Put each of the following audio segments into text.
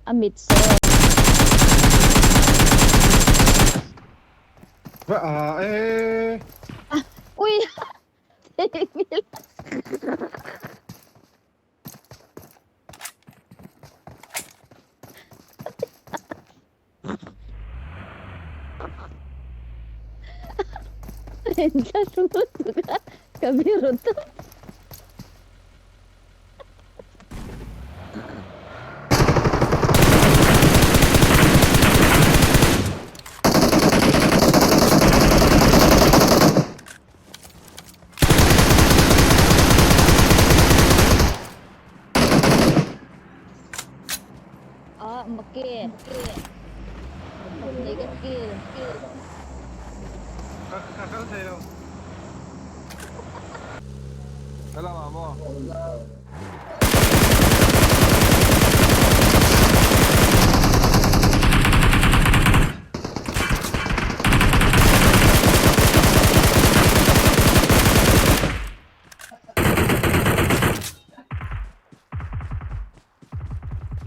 A mit saw. Va a e. Ui! Theihnghilh. Inthlahrung lutuk a ka biru tawp. Ah, make. Nei ka kill. Ka ka kal thei lo. Ka lamah maw?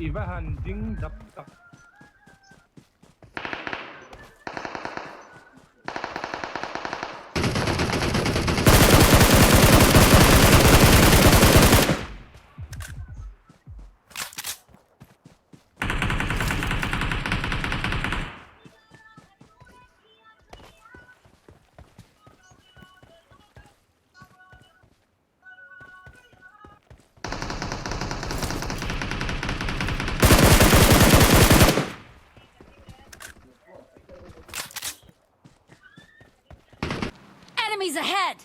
I va han ding dap tak. Enemies ahead!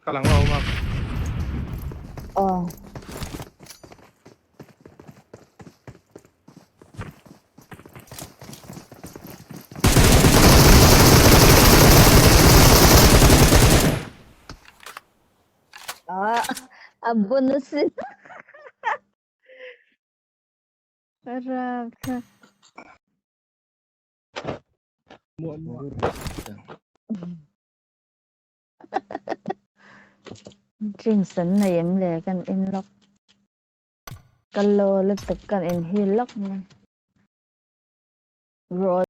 Ka lang lo ma. Aw. Ah, a bonus. Raka. Muah muah. Drinks an nei em le kan in lawk. Ka lo lutuk kan in hi lawk mai. Road.